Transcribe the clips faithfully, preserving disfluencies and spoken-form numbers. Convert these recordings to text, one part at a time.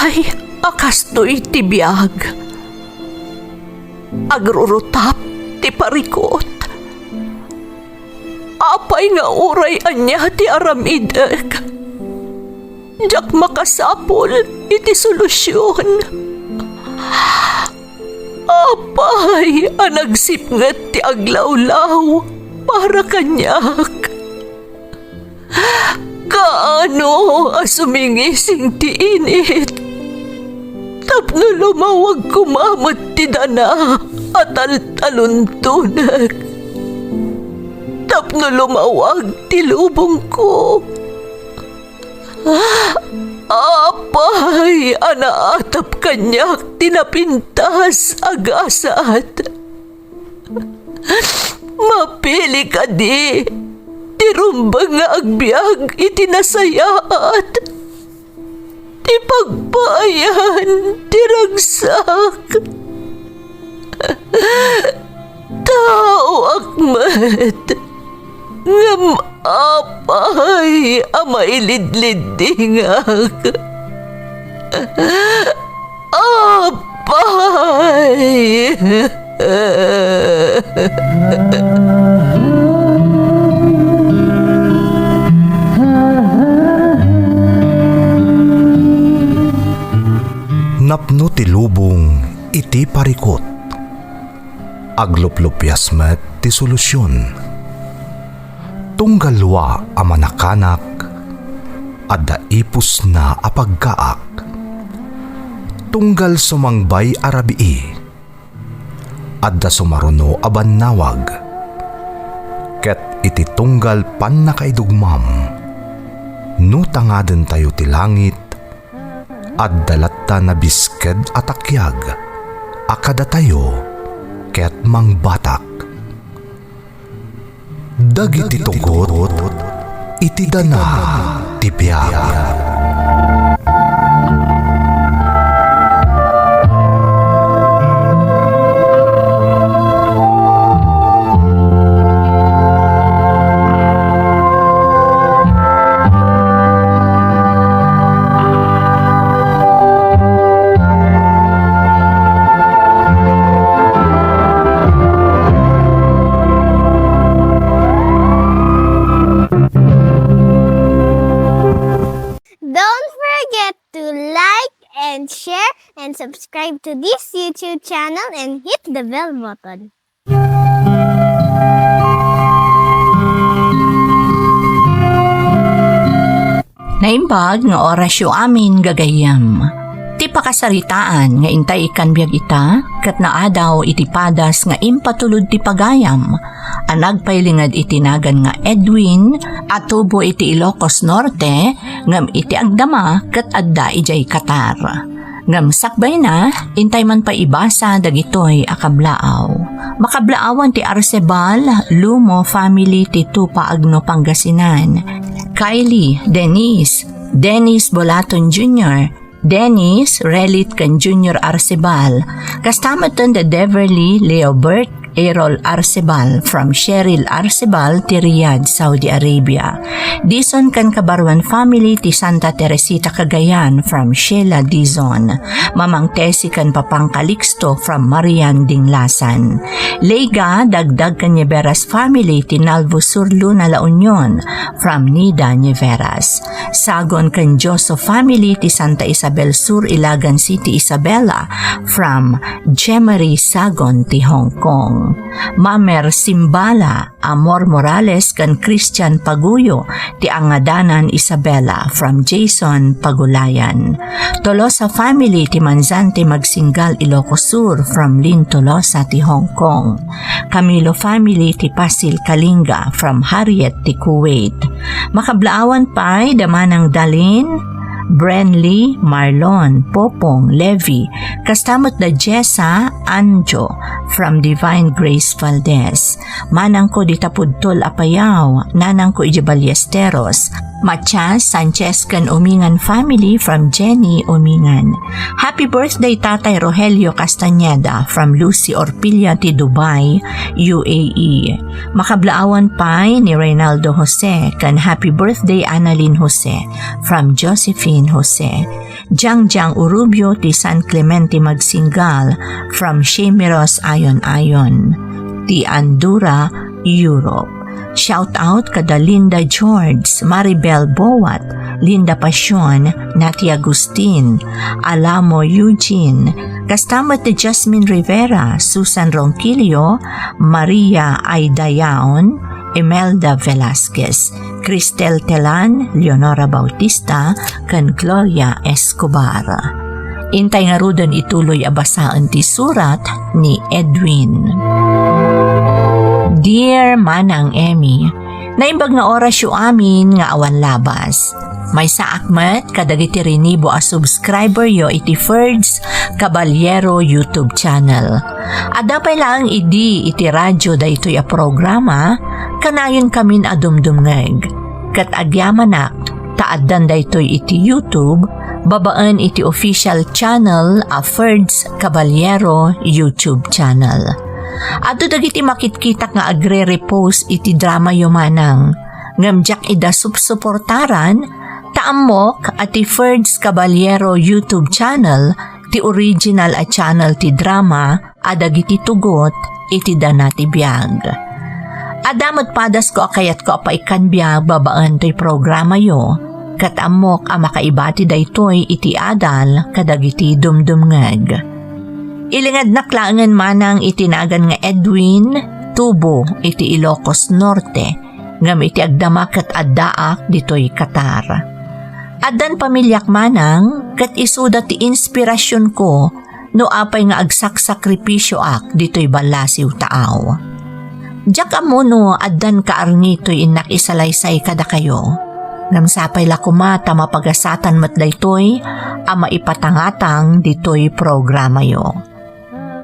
Ay, a kastoy ti biag. Agrurutap ti parikut. Apay nga uray ania ti aramidek, diak makasapul iti solusion. Apay a nagsipnget ti aglawlaw para kaniak? Kaano a sumingising ti init tapno lumawag koma met ti dana a taltaluntonek, tapno lumawag ti lubongko? Apay a naatap kaniak ti napintas a gasat? Mapili kadi ti rumbeng nga agbiag iti nasayaat, ti pagpaayan ti ragsak? Taoak met, ngem apay a mailidliddingak? Apay! Napno ti lubong iti parikut. Agluplupias met ti solusion. Tunggal dua a manakanak, adda ipusna a pagkaak. Tunggal sumangbay a rabii, adda sumaruno a bannawag. Ket iti tunggal pannakaidugmam, no tangadentayo ti langit, adda latta nabisked a takiag a kadatayo ket mangbatak. Dagiti tugot iti dana ti biag. Don't forget to like and share and subscribe to this YouTube channel and hit the bell button. Naimbag nga orasyo amin, gagayyem. Ti pakasaritaan nga intay ikkan biag ita, ket naadaw iti padas nga impatulod ti pagayam, a nagpailinged iti nagan nga Edwin, a tubo iti Ilocos Norte, ngem iti agdama ket adda idiay Qatar. Ngem sakbayna, intay man pay ibasa dagitoy a kablaaw. Makablaawan ti Arcebal, Lumo family ti Tupa Agno, Pangasinan. Kylie, Denise, Dennis Bolaton Junior, Dennis Relit ken Junior Arcebal. Kasta metten da Deverly, Leobert, Errol Arcebal from Cheryl Arcebal ti Riyadh, Saudi Arabia. Dizon ken Kabaruan family ti Santa Teresita, Cagayan from Sheila Dizon. Mamang Tessie ken Papang Calixto from Marian, Dinglasan. Leiga, Dagdag ken Nieveras family ti Nauvoo Sur, Luna, La Union from Nida Nieveras. Sagon ken Joso family ti Santa Isabel Sur, Ilagan City, Isabela from Jemary Sagon ti Hong Kong. Mamer Simbala, Amor Morales ken Christian Paguyo ti Angadanan, Isabela from Jason Pagulayan. Tolosa family ti Manzante, Magsinggal, Ilocos Sur from Lynn Tolosa ti Hong Kong. Camilo family ti Pasil, Kalinga from Harriet ti Kuwait. Makablaawan pay da Manang Dalin, Brenly, Marlon, Popong, Levi, kasta met da Jessa, Anjo from Divine Grace Valdez. Manangko dita Pudtol, Apayao, nanangko iti Ballesteros, Matias Sanchez ken Umingan family from Jenny Umingan. Happy birthday, Tatay Rogelio Castañeda from Lucy Orpilla ti Dubai, U A E. Makablaawan pay ni Reynaldo Jose ken happy birthday, Annalyn Jose from Josephine Jose. Jangjang Urubio ti San Clemente Magsinggal from Shemiros Ayon-ayon ti Andorra, Europe. Shout out kada Linda George, Maribel Boat, Linda Pasion, Nati Agustin, Alamo Eugene, kasta met ni Jasmine Rivera, Susan Ronquillo, Maria Aidayaon, Imelda Velasquez, Cristel Telan, Leonora Bautista, ken Gloria Escobar. Intay ngaruden ituloy a basaen ti surat ni Edwin. Dear Manang Emmy, naimbag nga orasyo amin nga awan labas. Maysaak met kadagiti rinibo a subscriberyo iti Ferds Caballero YouTube channel. Adda pay laeng idi iti radyo daytoy a programa, kanayonkamin a dumdumngeg. Ket agyamanak ta addan daytoy iti YouTube babaen iti official channel a Ferds Caballero YouTube channel. Adda dagiti makitkitak nga agre-repost iti dramayo manang, ngem diak ida supsuportaran, ta ammok a ti Ferds Caballero YouTube channel ti original a channel ti drama a dagiti tugot iti dana ti biag. Adda met padasko a kayatko a paikkan biag babaen toy programayo, ket ammok a makaibati daytoy iti adal kadagiti dumdumngeg. Ilingednak laengen manang iti nagan nga Edwin, tubo iti Ilocos Norte, ngem iti agdama ket addaak ditoy Qatar. Addan pamiliak manang, ket isuda ti inspirasionko no apay nga agsaksakripisioak ditoy ballasiw taaw. Diak ammo no addan kaarni toy innak isalaysay kadakayo. Ngem sapay la koma ta mapagasatan met daytoy a maipatangatang ditoy programayo.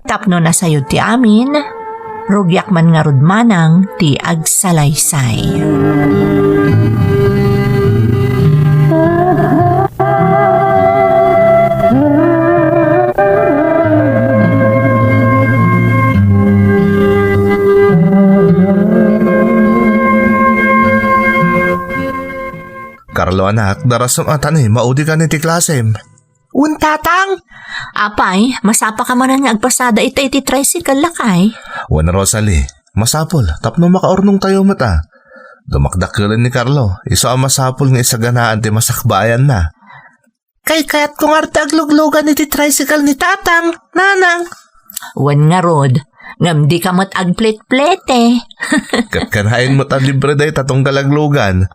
Tapno nasayod ti amin, rugiak man ngarud manang ti agsalaysay. Carlo, anak, darasem a ta ni, maudi ka ni ti klasem. Wen, tatang? Apay, masapa ka manen nga agpasada ita iti tricycle, lakay? Wen, Rosalie, masapul, tapno makaurnongtayo met a. Dumakdakelen ni Carlo, isu a masapul nga isaganaan ti masakbayanna. Kaykayatko ngarud ti agluglugan iti tricycle ni tatang, nanang. Wen ngarud, ngem dika met agpletplete. Ket kanayon met a libre dayta tunggal aglugan.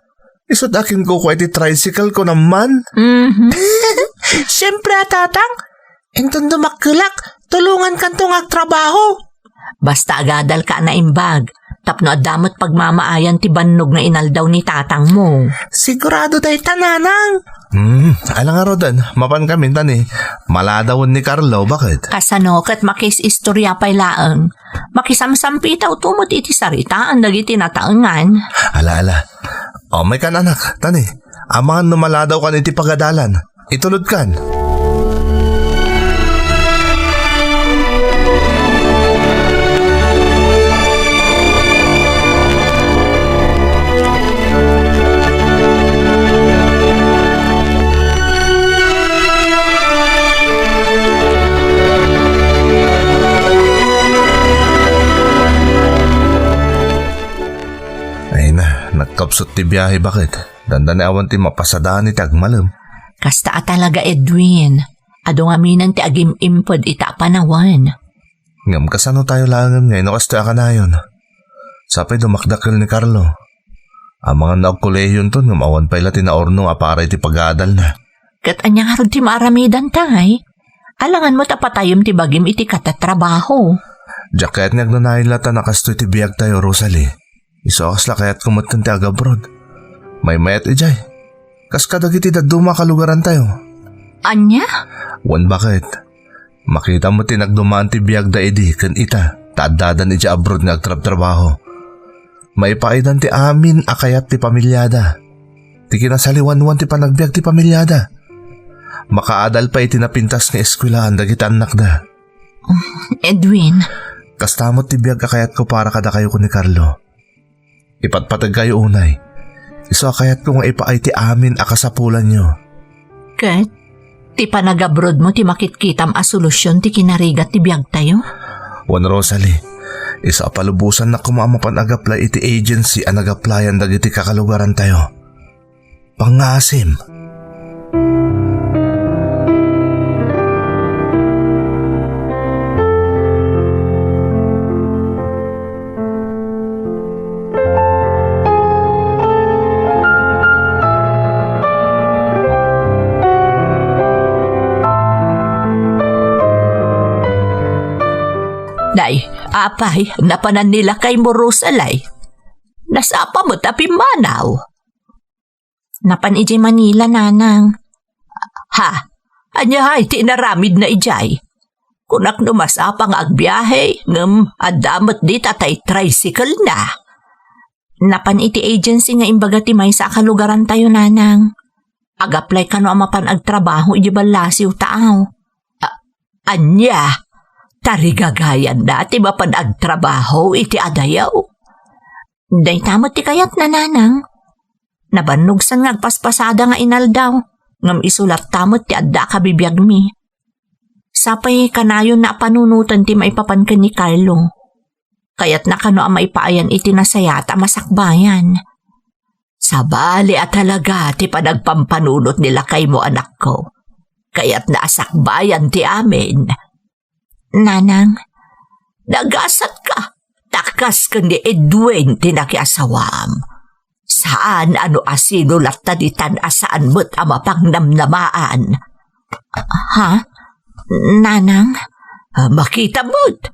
Isu't a kinkukua iti tricycle ko naman. Mhm. Siempre a, tatang, inton dumakkelak, tulongankanto nga agtrabaho. Basta agadalka a naimbag, tapno adda met pagmamaayan ti bannog nga inaldaw ni tatangmo. Sigurado dayta, nanang. Hmm, ala ngaruden, mapankamin ta ni, maladawen ni Carlo, baket? Kasano ket makis-istorya pay laeng. Makisamsampitawto met iti saritaan dagiti nataengan. Ala, ala. O, maykan, anak, ta ni, amangan no maladawkan iti pagadalan. Itulodkan. Ay na, nagkapsut ti biyahe, baket? Dandani awan ti mapasadaan iti agmalem. Kasta a talaga, Edwin. Adu ngamin ti agim-imped ita a panawen. Ngem kasano tayo laengen ngay no kastoy a kanayon? Sapay dumakdakkel ni Carlo. Amangan no agkolehionton ngem awan pay la ti naurnong a para iti pag-aadalna. Ket ania ngarud ti maaramidanta, ay? Alangan met a patayem ti bagim iti katatrabaho. Diak kayat nga agnanayon latta a kastoy ti biagtayo, Rosalie. Isu a kasla kayatko met ti agabroad. Maymayat idiay. Kas kadagiti dadduma a kalugarantayo. Ania? Wen, baket? Makita met ti nagdumaan ti biagda idi ken ita, ta addadan idiay abroad nga agtrabtrabaho. Maipaidan ti amin a kayat ti pamiliada. Di kinasaliwanwan ti panagbiag ti pamiliada. Makaadal pay iti napintas nga eskuelaan dagiti annakda. Edwin. Kasta met ti biag a kayatko para kadakayo ken ni Carlo. Ipatpategkayo unay. Isu a kayatko nga ipaay ti amin a kasapulanyo. Ket ti panagabrodmo ti makitkitam a solusyon ti kinarigat ti biagtayo? Wen, Rosalie, isu a palubosannak koma a mapan ag-apply iti agency a nag-applyan dagiti kakalugarantayo. Pangngaasim. Nay, apay, napanan ni lakaymo, Rosalie? Nasapa met a pimmanaw. Napan idiay Manila, nanang. Ha? Ania ti inaramidna idiay? Kunak no masapa nga agbiahe, ngem adda met dita tay tricycle na. Napan iti agency nga imbaga ti maysa a kalugarantayo, nanang. Ag-apply kano a mapan agtrabaho idiay ballasiw ta aw. A-, ania? Tarigagayanna ti mapan agtrabaho iti adayo? Dayta met ti kayatna, nanang. Nabannogsan nga agpaspasada nga inaldaw, ngem isu latta met ti adda a kabibiagmi. Sapay kanayonna a panunoten ti maipapan ken ni Carlo. Kayatna kano a maipaayan iti nasayaat a masakbayan. Sabali a talaga ti panagpampanunot ni lakaymo, anakko. Kayatna a sakbayan ti amin. Nanang. Nagasatka, ta kas ken ni Edwin ti nakiasawaam. Saan a no asino latta ditan a saan met a mapangnamnamaan. Ha? Nanang? Ah, makita met.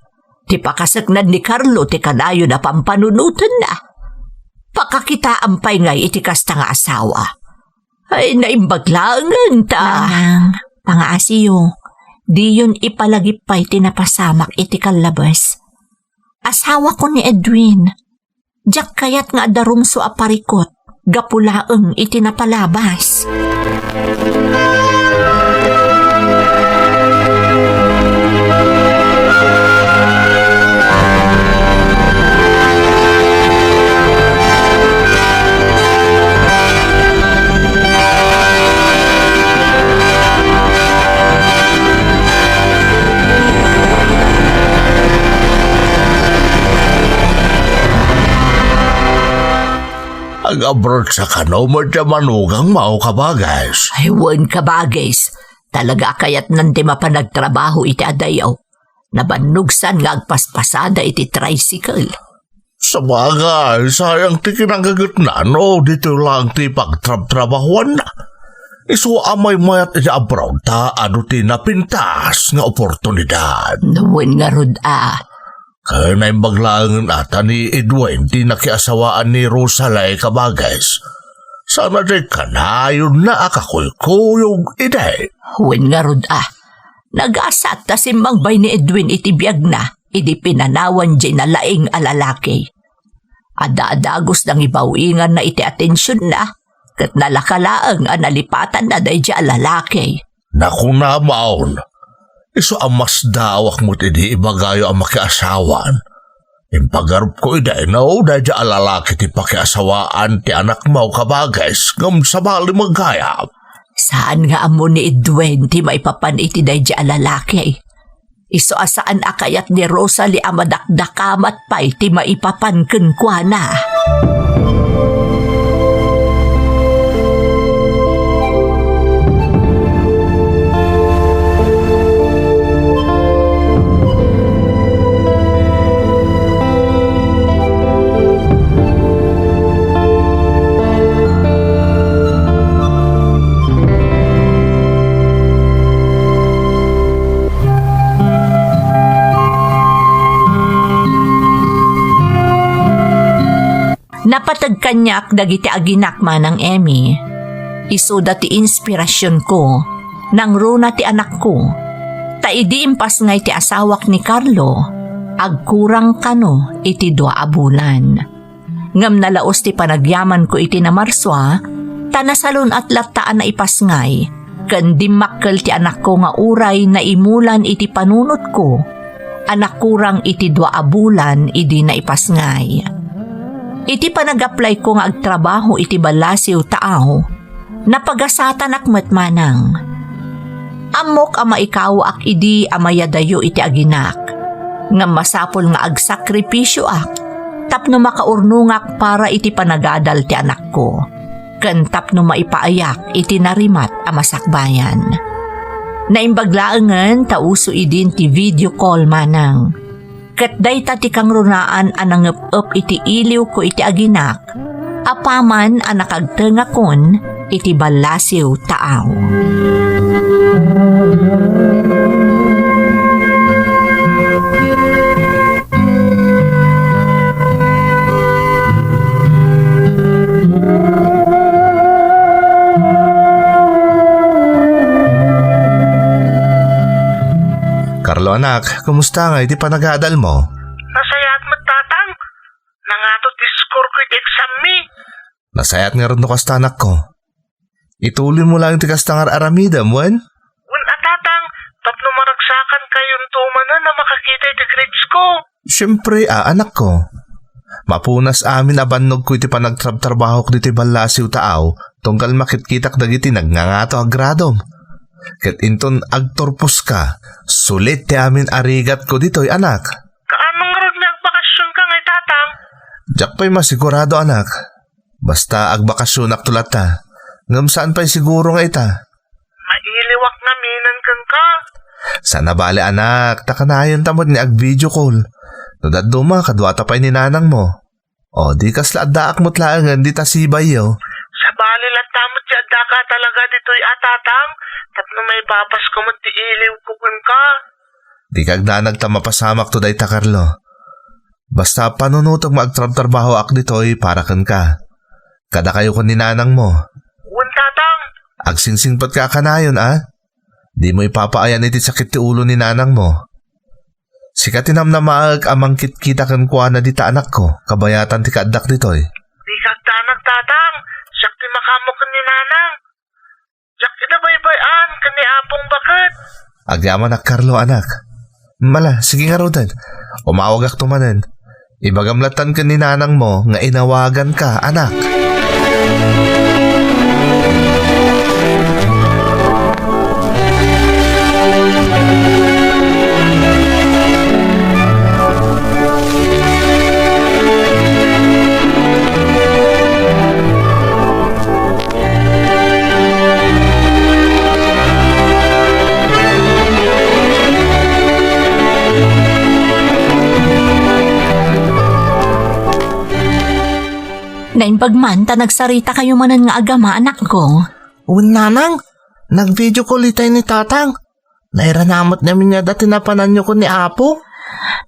Ti pakaseknan ni Carlo ti kanayon a pampanunotenna. Pakakitaam pay ngay iti kasta nga asawa. Ay, naimbag laengen ta. Nanang, pangaasiyo, diyon ipalagip pay ti napasamak iti kallabes. Asawako ni Edwin. Diak kayat nga adda rumsua a parikut gapu laeng iti napalabas. Ag-abroad sa kano met a manugang mo, Kabages? Ay, wen, Kabages. Talaga a kayatnan ti mapan agtrabaho iti adayo. Nabannogsan nga agpaspasada iti tricycle. Sabagay, sayang ti kinagagetna no ditoy lang ti pagtrabtrabahuanna. Isu a maymayat iti abroad ta adu ti napintas nga oportunidad. Wen ngarud a. Ken naimbag laengen a ta ni Edwin ti nakiasawaan ni Rosalie, Kabages. Saan a di kanayonna a kakuykuyog idi. Wen ngarud a. Nagasat ta simmangbay ni Edwin iti biagna idi pinanawan diay nalaing a lalaki. Adda a dagus nangibaw-inganna iti atensionna, ket nalaka laeng a nalipatanna daydiay a lalaki. Nakunam, isu a masdaawak met idi ibagayo a makiasawan. Impagarupko idi no daydiay a lalaki ti pakiasawaan ti anakmo, Kabages, ngem sabali met gayam. Saan nga ammo ni Edwin ti maipapan iti daydiay a lalaki? Isu a saan a kayat ni Rosalie a madakdakamat pay ti maipapan kenkuana. Napateg kaniak dagiti aginak, Manang Emmy. Isuda ti inspirasionko, nangruna ti anakko. Ta idi impasngay ti asawak ni Carlo, agkurang kano iti dua a bulan. Ngem nalaus ti panagyamanko iti Namarsua, Ta nasalun-at latta a naipasngay, ken dimmakkel ti anakko nga uray naimulan iti panunotko a nakurang iti dua a bulan idi naipasngay. Iti panagaplayko nga agtrabaho iti ballasiw taaw, napagasatanak met manang. Ammok a maikawaak idi a mayadayo iti aginak, ngem masapul nga agsakripisioak tapno makaurnongak para iti panagadal ti anakko, ken tapno maipaayak iti narimat a masakbayan. Naimbag laengen ta uso idin ti video call manang. Ket dayta ti kangrunaan a nangep-ep iti iliwko iti aginak, apaman a nakagtengakon iti ballasiw taaw. Carlo, anak, kumusta nga iti panagadal mo? Nasayaat met, Tatang. Nangato ti score ko iti exam mi. Nasayaat ngarud no kasta, anakko. Ituloy mo lang ti kasta nga ar-aramidem, wen? Wen a, Tatang, tapno maragsakan kayonto manen a makakita iti grades ko. Siempre, a, anakko. Mapunas amin a bannogko iti panagtrabtrabahok ditoy ballasiw taaw, tunggal makitkitak dagiti nagngangato a gradom. Ket inton agturposka, sulit ti amin a rigatko ditoy, anak. Kaano ngarud nga agbakasionka ngay, Tatang? Diak pay masigurado, anak. Basta agbakasionakto latta. Ngem saan pay siguro nga ita. Mailiwak ngaminen kenka. Saan a bale, anak, ta kanayonta met nga ag-video call. No dadduma, kaduata pay ni nanangmo. O, di kasla addaak met laengen dita sibayyo. Sabali latta met ti addaka talaga ditoy a, Tatang, tapno maipapasko met ti iliwko kenka. Di kagdanag ta mapasamakto dayta, Carlo. Basta panunotem nga agtrabtrabahoak ditoy para kenka. Kadakayo ken ni nanangmo. Wen, Tatang. Agsingsingpetka a kanayon, a? Dimo ipapaayan iti sakit ti ulo ni nanangmo. Sika ti namnamaek a mangkitkita kenkuana dita, anakko, kabayatan ti kaaddak ditoy. Di kagdanag, Tatang. Siak ti makaammo ken ni nanang. Diak ida baybay-an ken ni Apong baket. Agyamanak, Carlo, anak. Mala, sige ngaruden. Umawagakto manen. Ibagam lattan ken ni nanangmo nga inawaganka, anak. Naimbag man ta nagsarita kayo manen nga agama, anakko. Wen, nanang, nag-video call itay ni tatang. Nairana met ni amin nga dati napananyo ken ni Apo.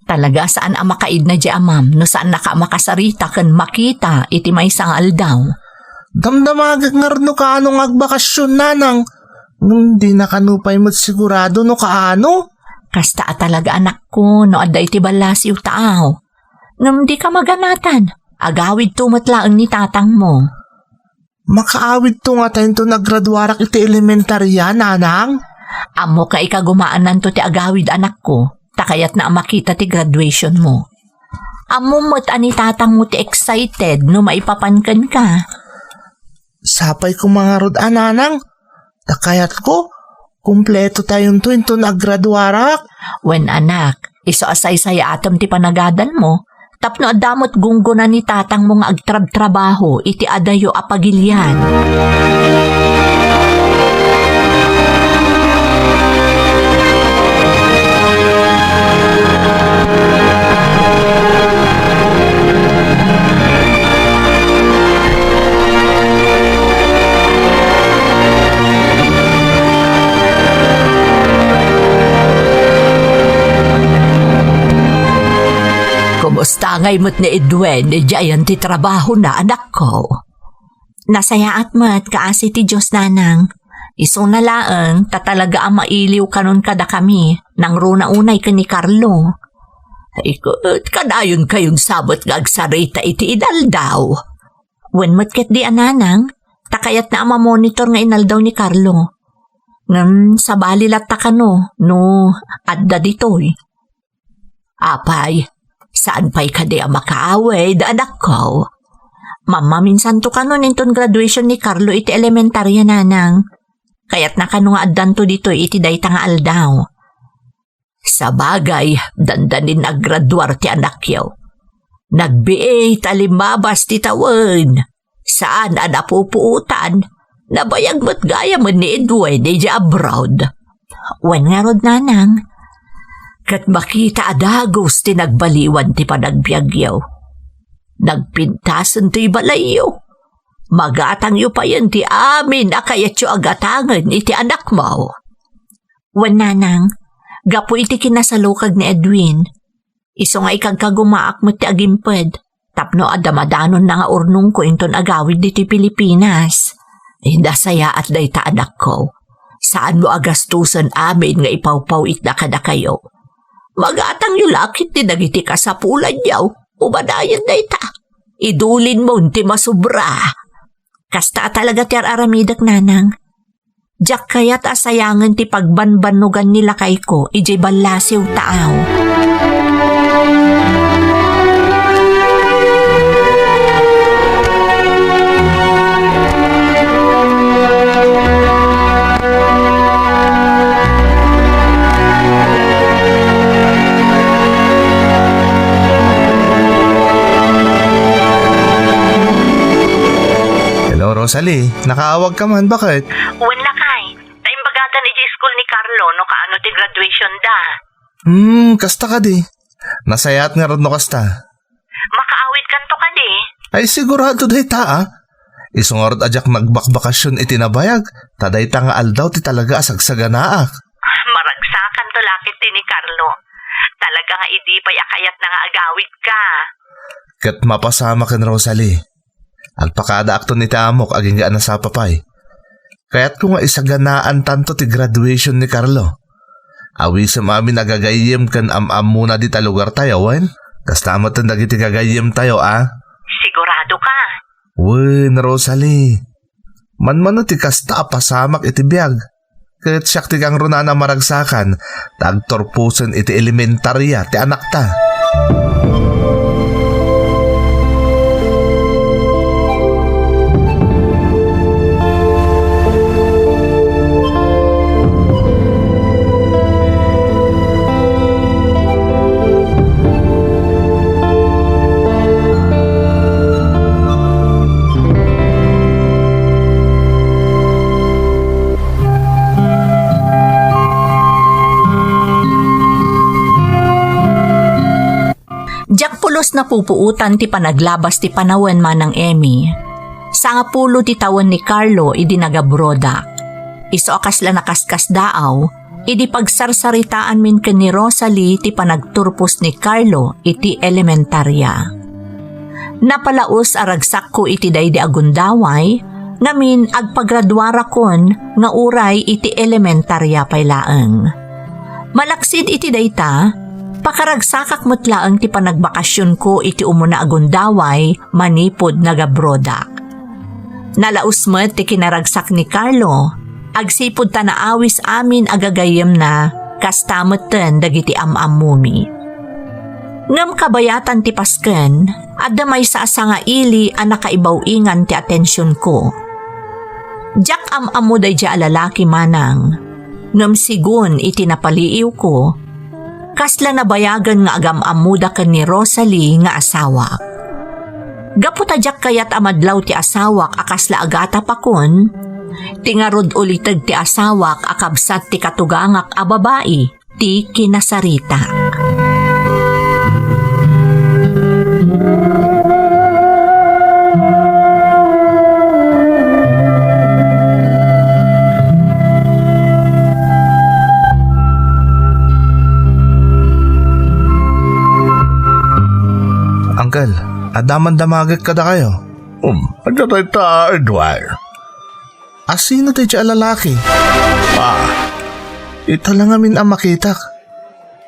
Talaga, saan a makaidna di amam no saannaka a makasarita ken makita iti maysa nga aldaw. Damdamagek ngarud no kaano nga agbakasyon, nanang. Ngem dinaka nupay met sigurado no kaano. Kasta a talaga, anakko, no adda iti ballasiw taaw. Ngem dika maganatan. Agawidto met laeng ni tatangmo. Makaawidto ngata inton aggraduarak iti elementarya, nanang? Ammok nga ikagumaananto ti agawid, anakko, ta kayatna a makita ti graduationmo. Ammom met a ni tatangmo ti excited no maipapan kenka. Sapay koma ngarud a, nanang, ta kayatko, kumpletotayonto inton aggraduarak. Wen, anak, isu a saysayaatem ti panagadalmo, tapno adda met gunggona ni tatangmo nga agtrabtrabaho iti adayo a pagilian. Kumusta ngay met ni Edwin idiayen ti trabahona, anakko? Nasayaat met, kaasi ti Dios, nanang. Isuna laeng, ta talaga a mailiw kanon kadakami, nangruna unay ken ni Carlo. Ay ket, kanayon kayon sabet nga agsarita iti inaldaw. Wen met ketdi a, nanang, ta kayatna a mamonitor nga inaldaw ni Carlo. Ngem sabali latta kano no adda ditoy. Apay, saan pay kadi a makaawid, anakko? Mammaminsanto kano inton graduation ni Carlo iti elementarya, nanang. Kayatna kano nga addanto ditoy iti dayta nga aldaw. Sabagay, dandanin naggraduar ti anakyo. Nagbiit a limmabas ti tawen. Saan a napupuotan. Nabayag met gayamen ni Edwin idiay abroad. Wen ngarud, nanang. Ket makita a dagus ti nagbaliwan ti panagbiagyo. Nagpintasen ti balayyo. Magatangyo payen ti amin a kayatyo a gatangen iti anakmo. Wen, nanang, gapu iti kinasalukag ni Edwin, isu nga ikagkagumaak met ti agimped tapno adda madanonna nga urnongko inton agawid ditoy Pilipinas. Inda sayaat dayta, anakko. Saanmo a gastusen amin nga ipawpaw-itda kadakayo. Magatangyo la ketdi dagiti kasapulanyo, umanayen dayta. Idulinmon ti masubra. Kasta a talaga ti ar-aramidek, nanang. Diak kayat a sayangen ti pagbanbannogan ni lakayko idiay ballasiw taaw. Hello, Rosalie. Nakaawag ka man, bakit? Wen, lakay. Ta imbagadan idiay iskul ni Carlo no kaano ti graduation da. Hmm, kasta kadi. Nasayaat ngarud no kasta. Makaawidkanto kadi? Ay, sigurado dayta, a. Isu ngarud a diak nagbakbakasyon iti nabayag, ta dayta nga aldaw ti talaga a sagsaganaak. Maragsakanto la ketdi ni Carlo. Talaga nga idi pay a kayatna nga agawidka. Ket mapasamak ken Rosalie. Agpakadaakton iti amok agingga a nasapa pay. Kayatko nga isaganaantanto ti graduation ni Carlo. Awisem amin a gagayyem ken am-ammona dita lugartayo, wen? Kasta metten dagiti gagayyemtayo, a? Sigurado ka? Wen, Rosalie. Manmano ti kasta a pasamak iti biag. Ket siak ti kangrunaan a maragsakan ta agturposen iti elementarya ti anakta. Diak pulos napupuotan ti panaglabas ti panawen, Manang Emmy. Sangapulo ti tawen ni Carlo idi nagabrodak. Isu a kasla nakaskasdaaw, idi pagsarsaritaanmin ken ni Rosalie ti panagturpos ni Carlo iti elementarya. Napalaus a ragsakko iti daydi a gundaway, ngamin agpagraduarakon nga uray iti elementarya pay laeng. Malaksid iti dayta, pakaragsakak met laeng ti panagbakasionko iti umuna a gundaway manipud nagabrodak. Nalaus met ti kinaragsak ni Carlo, agsipud ta naawis amin a gagayyemna, kasta metten dagiti am-ammomi. Ngem kabayatan ti pasken, adda maysa a sangaili a nakaibaw-ingan ti atensionko. Diak am-ammo daydiay a lalaki, Manang, ngem sigun iti napaliiwko, kasla nabayagen nga agam-ammoda ken ni Rosalie nga asawak. Gapu ta diak kayat a madlaw ti asawak a kasla agatapakon, ti ngarud uliteg ti asawak a kabsat ti katugangak a babai ti kinasaritak. Uncle, adda man damagek kadakayo. Um, adda dayta, Edward. Asino daydiay a lalaki? Ah, ita la ngamin a makitak.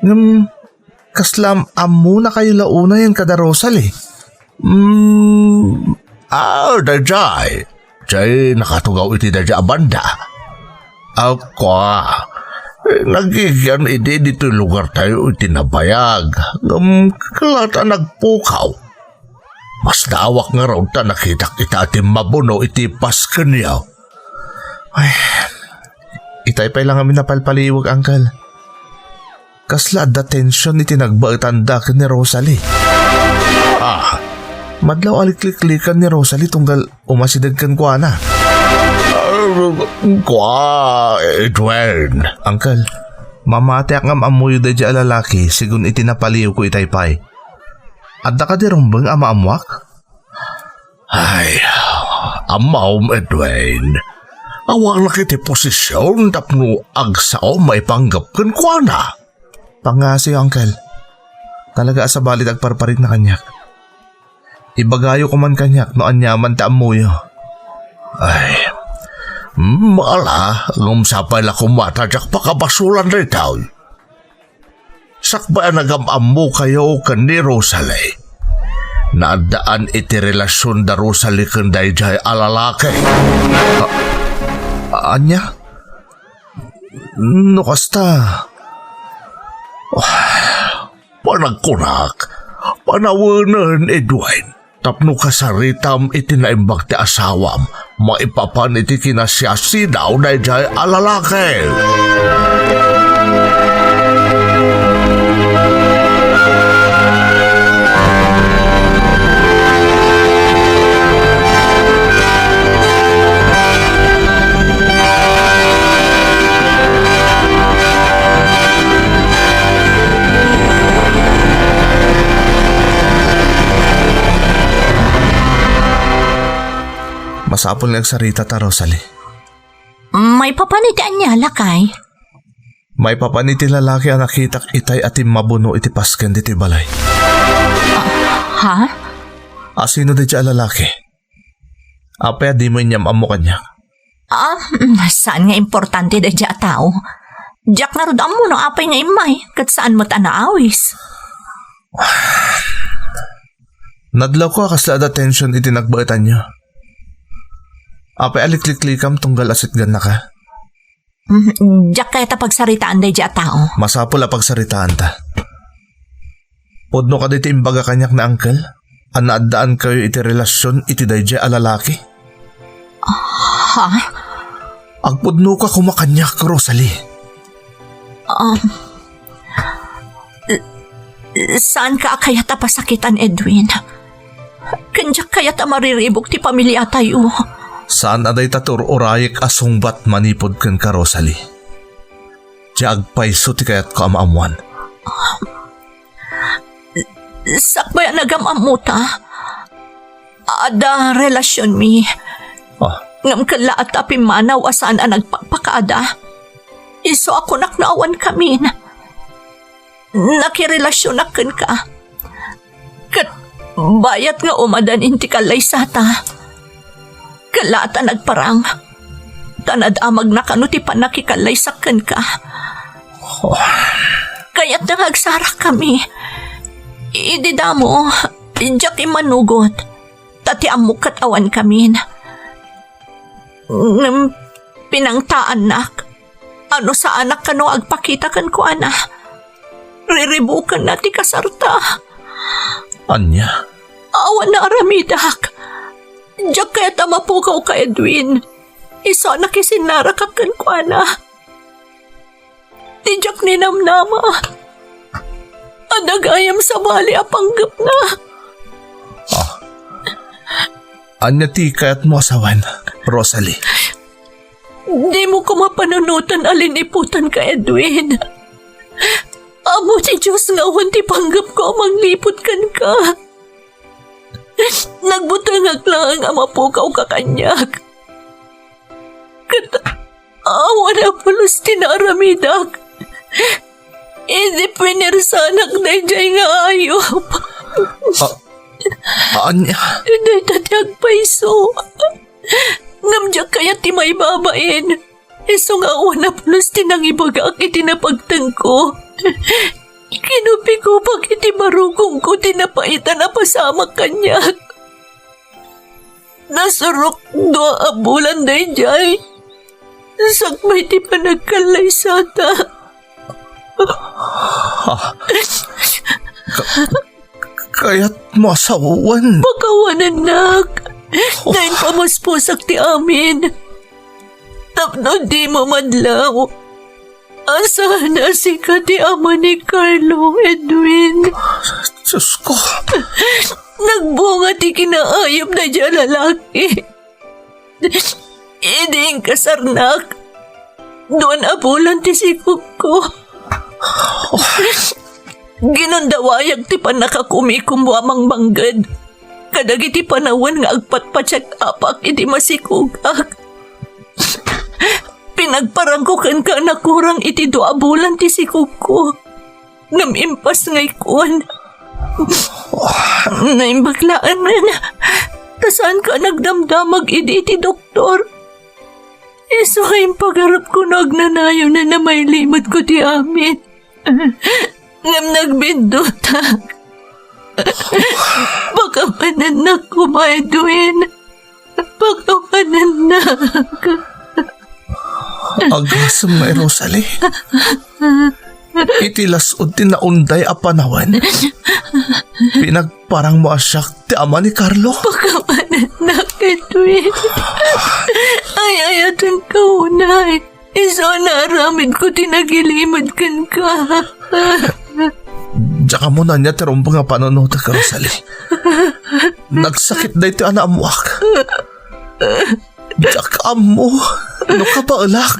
Ngem, kasla am-ammona kayo la unayen kada Rosalie? Hmm, ah, daydiay. Jay nakatugaw iti daydiay a banda. Ako, nagigian idi ditoy lugartayo iti nabayag, ngem kalatta nagpukaw. Masdaawak ngarud ta nakitak ita a timmabuno iti paskenyo. Ay, itay pay la ngamin a palpaliiwek, Uncle. Kasla adda tension iti nagbaetanda ken ni Rosalie. Ah. Madlaw a likliklikan ni Rosalie tunggal umasideg kenkuana. Ah, kua, Edwin. Uncle, mamatiak ngem ammoyo daydiay a lalaki, sigun iti napaliiwko itay pay. Adda kadi rumbeng a maammoak? Ay, ammom, Edwin. Awannak iti posisyon tapno agsao maipanggep kenkuana. Pangngaasim, Uncle. Talaga a sabali ti agparparikna kaniak. Ibagayo koman kaniak no aniaman ti ammoyo. Ay, mm, ala, ngem sapay la koma ta diak pakabasolan daytoy. Sakbay a nagam-ammokayo ken ni Rosalie, naaddaan iti relasion da Rosalie ken daydiay a lalaki. A-, ania? No kasta, panagkunak, panawenen, Edwin. Tapno kasaritam iti naimbag ti asawam, maipapan iti kinasiasinaw daydiay a lalaki. Masapul nga agsarita ta, Rosalie. Maipapan iti ania, lakay? Maipapan iti lalaki a nakitak itay a timmabuno iti pasken ditoy balay. Ah, ha? A, sino daydiay a lalaki? Apay a dimo inyam-ammo kaniak? Ah, mm, saan nga importante daydiay a tao? Diak ngarud ammo no apay nga immay, ket saan met a naawis. Nadlawko a kasla adda tension iti nagbaetanyo. Apay a likliklikam tunggal a sitgannaka? Mm, diak kayat a pagsaritaan daydiay a tao. Masapul a pagsaritaanta. Pudno kadi ti imbaga kaniak ni Uncle a naaddaankayo iti relasion iti daydiay a lalaki? Ha? Agpudnoka koma kaniak, Rosalie. Um, Saanka a kayat a pasakitan, Edwin. Ken diak kayat a mariribuk ti pamiliatayo. Saan a dayta ti ur-urayek a sungbat manipud kenka, Rosalie. Ti agpayso ti kayatko a maammoan. Sakbay a nagam-ammota, adda relasionmi. Ah. Ngem kellaat a pimmanaw a saan a nagpakpakaada. Isu a kunak no awankamin. Nakirelasionak kenka. Ket bayat nga umadanin ti kallaysata. Kellaat a nagparang. Ta nadamagna kano ti pannakikallaysak kenka. Oh. Kayatna nga agsarakkami. Idi damo, diak immanugot. Ta ti ammok ket awankamin. Ngem pinangtaannak. A no saanak kano agpakita kenkuana, riribukenna ti kasarta. Ania? Awan naaramidak. Diak kayat a mapukawka, Edwin. Isu a nakisinnaraka kenkuana. Ti diak ninamnama, adda gayam sabali a panggepna. Ah. Ania ti kayatmo a sawen, Rosalie? Dimo koma panunoten a liniputanka, Edwin. Ammo ti Dios nga awan ti panggepko a mangliput kenka. Nagbutengak laeng a mapukawka kaniak. Ket awan a pulos ti naaramidak. Idi pinersanak daydiay nga ayup. Ah, ania? Dayta ti agpayso. Ngem diak kayat ti maibabain. Isu nga awan a pulos ti nangibagak iti napagtengko. Kinupikupek iti barukongko ti napaitan a pasamak kaniak. Nasurok dua a bulan daydiay. Sakbay ti panagkallaysata. Ha? Ka-, kayatmo a sawen? Pakawanennak. Oh. Ta impamuspusak ti amin. Tapno dimo madlaw. Saan a sika ti ama ni Carlo, Edwin? Diosko. Nagbunga ti kinaayup daydiay a lalaki. Idi inkasarnak, duan a bulan ti sikogko. Ginundawayak ti pannakakumikumo a mangmangged kadagiti panawen nga agpatpacheck-upak idi masikogak. Pinagparangko kenka a nakurang iti dua a bulan ti sikogko. Ngem impasngayko. Naimbag laengen ta saanka a nagdamdamag idi iti doktor. Isu nga impagarupko no agnanayon a mailimedko ti amin. Ngem nagbindutak. Pakawanennak koma, Edwin. Pakawanennak. Agasem nga, Rosalie. Iti las-ud ti naunday a panawen, pinagparangmo a siak ti ama ni Carlo. Pakawanennak, Edwin. Ay-ayatenka unay. Isu a naaramidko ti nagilimed kenka. Diak ammo no ania ti rumbeng a panunotek, Rosalie. Nagsakit daytoy a naammoak. Diak ammo no kabaelak.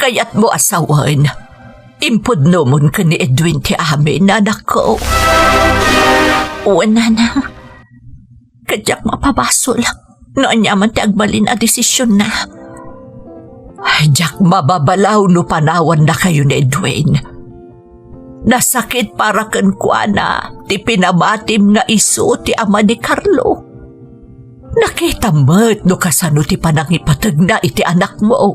Kayatmo a sawen, impudnomon ken ni Edwin ti amin, anakko. Wen, nanang, ket diak mapabasol no aniaman ti agbalin a desisionna. Diak mababalaw no panawannakayo ni Edwin. Nasakit para kenkuana ti pinamatim nga isu ti ama ni Carlo. Nakitam met no kasano ti panangipategna iti anakmo.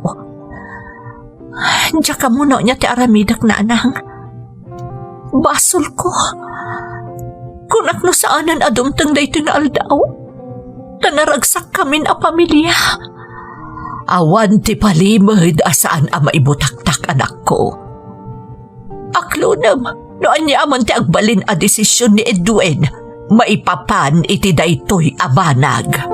Diak ammo no ania ti aramidek, nanang. Basolko. Kunak no saanen a dumteng daytoy nga aldaw. Ta naragsakkamin a pamilia. Awan ti palimed a saan a maibutaktak, anakko. Aklonem no aniaman ti agbalin a desisyon ni Edwin maipapan iti daytoy a banag.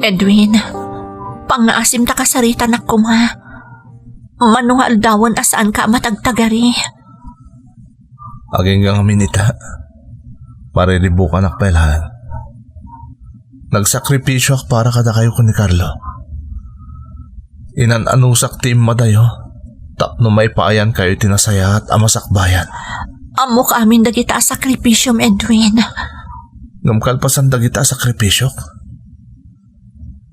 Edwin, pangngaasim ta kasaritanak koma. Mano nga aldawen a saanka a matagtagari? Agingga ngamin ita. Mariribukanak pay laeng. Nagsakripisioak para kadakayo ken ni Carlo. Inan-anusak ti immadayo tapno maipaayankayo iti nasayaat a masakbayan. Ammok amin dagita a sakripisiom, Edwin. Ngem kalpasan dagita a sakripisiok,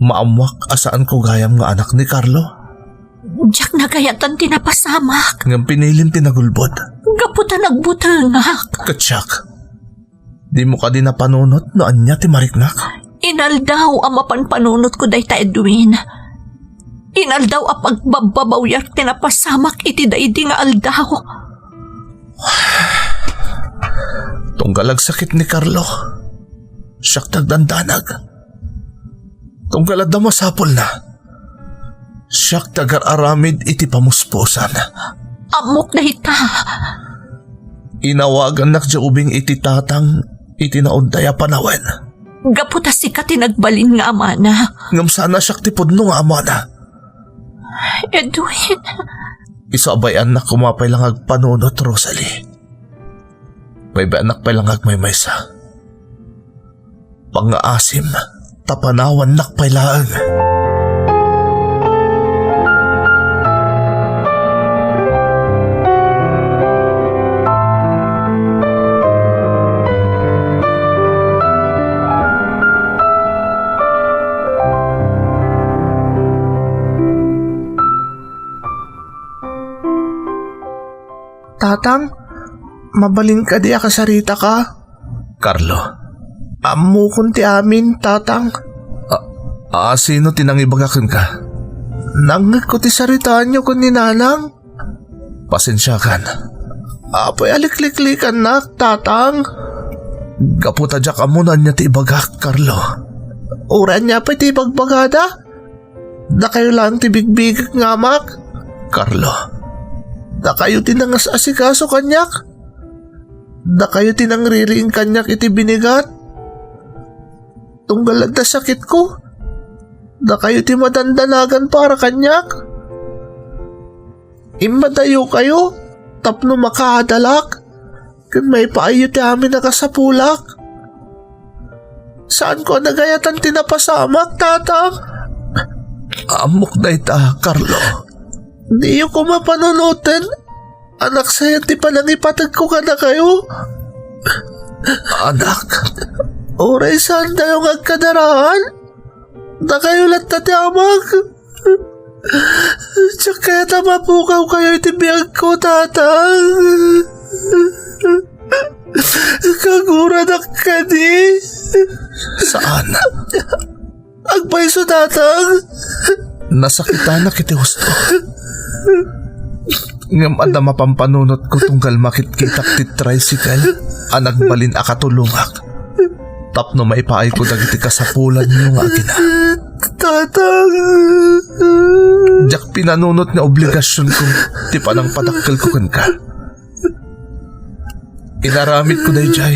maammoak a saanko gayam nga anak ni Carlo. Diak nagayatan ti napasamak. Ngem pinilim ti nagulbod. Gapu ta nagbutengak. Ket siak, dimo kadi napanunot no ania ti mariknak? Inaldaw a mapan panunotko dayta, Edwin. Inaldaw a pagbabbabawiak ti napasamak iti daydi nga aldaw. Tunggal agsakit ni Carlo, siak ti agdandanag. Tunggal adda masapulna. Siak ti agar-aramid iti pamuspusan. Ammok dayta. Inawagannak diay ubing iti tatang iti naudday a panawen. Gapu ta sika ti nagbalin nga amana. Ngem saan a siak ti pudno nga amana. Edwin. Isu a bay-annak koma pay la nga agpanunot, Rosalie. Bay-bayanak pay la nga agmaymaysa. Pangngaasim, ta panawannak pay laeng. Tatang, mabalin kadi a kasaritaka? Carlo. Ammokon ti amin, Tatang. A, a, sino ti nangibaga kenka? Nangngegko ti saritaanyo ken ni Nanang. Pasensiakan. Apay a likliklikannak, Tatang. Gapu ta diak ammo no ania ti ibagak, Carlo. Uray ania pay ti ibagbagada? Dakayo laeng ti bigbigek nga amak? Carlo. Dakayo ti nangas-asikaso kaniak? Dakayo ti nangririing kaniak iti binigat? Tunggal adda sakitko, dakayo ti madandanagan para kaniak? Immadayokayo tapno makaadalak ken maipaayyo ti amin a kasapulak. Saanko a nagayatan ti napasamak, Tatang. Ammok dayta, Carlo. Diyo koma panunoten, anak, sayan ti panangipategko kadakayo. Anak. Uray saantayo nga agkadaraan, dakayo latta ti amak. Diak kayat a mapukawkayo iti biagko, Tatang. Kaguranak kadi? Saan? Agpayso, Tatang. Nasakitanak iti husto. Ngem adda mapampanunotko tunggal makitkitak ti tricycle a nagbalin a katulongak tapno maipaayko dagiti kasapulanyo nga agina. Tatang. Diak pinanunot nga obligasionko ti panangpadakkelko kenka. Inaramidko daydiay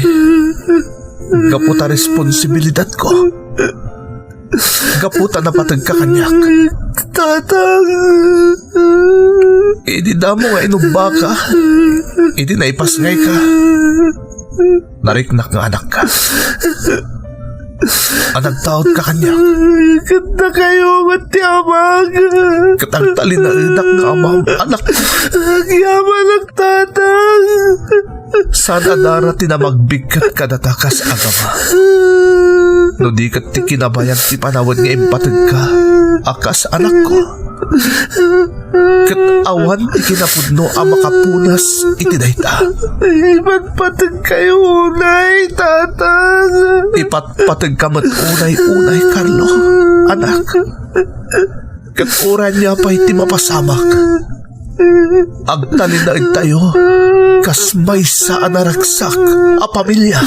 gapu ta responsibilidatko. Gapu ta napategka kaniak. Tatang. Idi damo nga inubbaka, idi naipasngayka, nariknak nga anakka. A nagtaudka kaniak. Ket dakayo met ti amak. Ket agtalinaedak nga amam, anak. Agyamanak, Tatang. Saan a dara ti namagbigket kadata kas agama? No di ket ti kinabayag ti panawen nga impategka a kas anakko. Ket awan ti kinapudno a makapunas iti dayta. Ipatpategkayo unay, Tatang. Ipatpategka met unay-unay, Carlo, anak. Ket uray ania pay ti mapasamak, agtalinaedtayo kas maysa a naragsak a pamilia.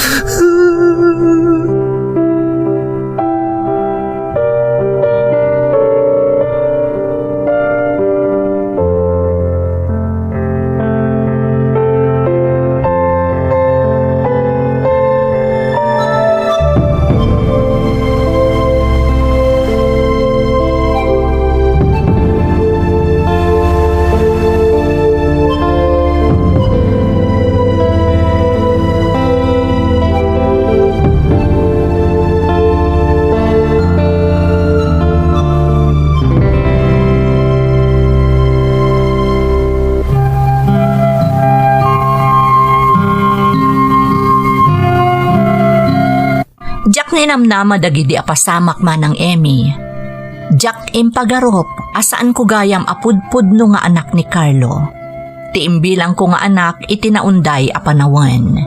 Diak ninamnama dagidi a pasamak, Manang Emmy. Diak impagarup a saanko gayam a pudpudno nga anak ni Carlo, ti imbilangko nga anak iti naunday a panawen.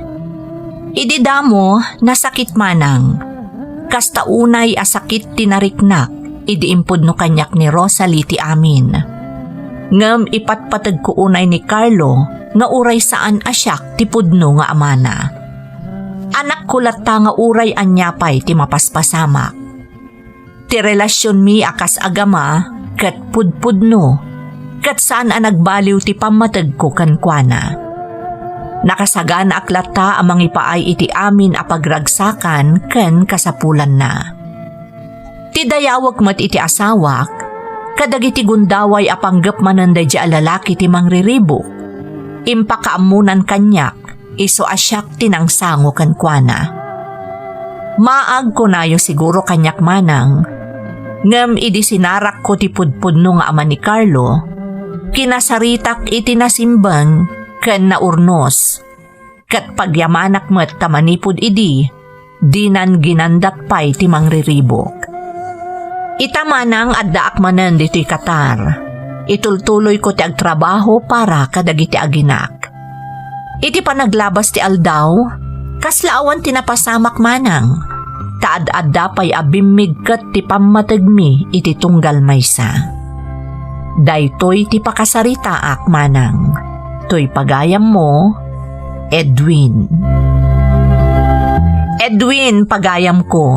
Idi damo, nasakit manang. Kasta unay a sakit ti nariknak idi impudno kaniak ni Rosalie ti amin. Ngem ipatpategko unay ni Carlo nga uray saan a siak ti pudno nga amana. Anakko latta nga uray ania pay ti mapaspasamak. Ti relasionmi a kas agama ket pudpudno, ket saan a nagbaliw ti pammategko kenkuana. Nakasaganaak latta a mangipaay iti amin a pagragsakan ken kasapulanna. Ti dayawek met iti asawak, kadagiti gundaway a panggep manen daydiay a lalaki ti mangriribuk, impakaammonan kaniak, isu a siak ti nangsango kenkuana. Maag kunayo siguro kaniak manang, ngem idi sinarakko ti pudpudno nga ama ni Carlo, kinasaritak iti nasimbeng ken naurnos, ket pagyamanak met ta manipud idi, dinan ginandat pay ti mangriribuk. Ita manang addaak manen ditoy Qatar, itultuloyko ti agtrabaho para kadagiti aginak. Iti panaglabas ti aldaw, kasla awan ti napasamak manang, ta ad-adda pay a bimmig ket ti pammategmi iti tunggal maysa. Daytoy ti pakasaritaak manang. Toy pagayammo, Edwin. Edwin, pagayamko,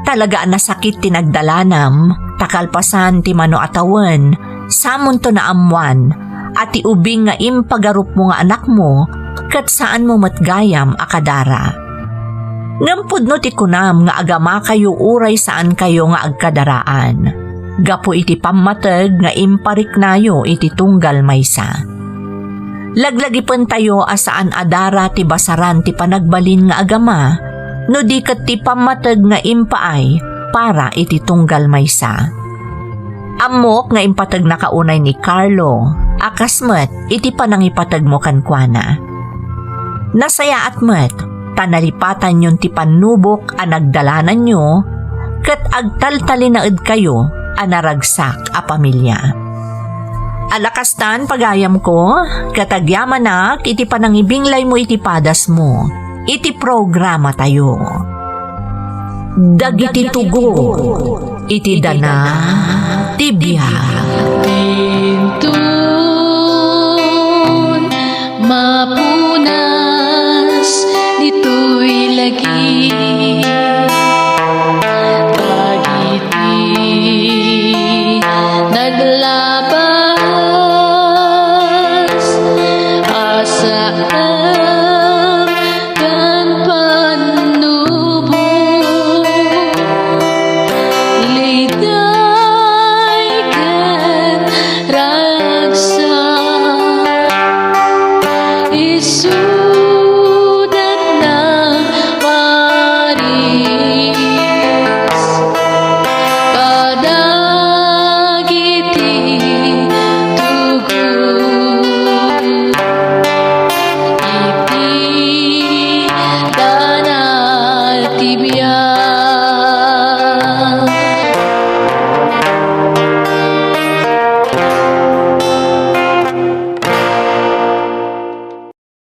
talaga a nasakit ti nagdalanam, ta kalpasan ti mano a tawen, samonto naammoan a ti ubing nga impagarupmo nga anakmo, ket saanmo met gayam a kadara. Ngem pudno ti kunam nga agamakayo uray saankayo nga agkadaraan, gapu iti pammateg nga impariknayo iti tunggal maysa. Laglagipentayo a saan a dara ti basaran ti panagbalin nga agama, no di ket ti pammateg nga impaay para iti tunggal maysa. Ammok nga impategnaka unay ni Carlo, a kas met iti panangipategmo kenkuana. Nasayaat met, ta nalipatanyon ti pannubok a nagdalananyo, ket agtaltalinaedkayo a naragsak a pamilia. Ala kastan, pagayamko, ket agyamanak iti panangibinglaymo iti padasmo, iti programatayo. Dagiti tugot iti dana ti biag.